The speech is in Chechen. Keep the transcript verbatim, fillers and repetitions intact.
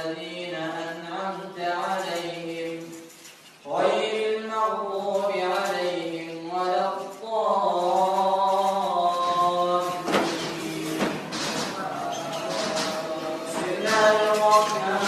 الذين أنعمت عليهم غير المغضوب عليهم ولا الضالين. بسم الله الرحمن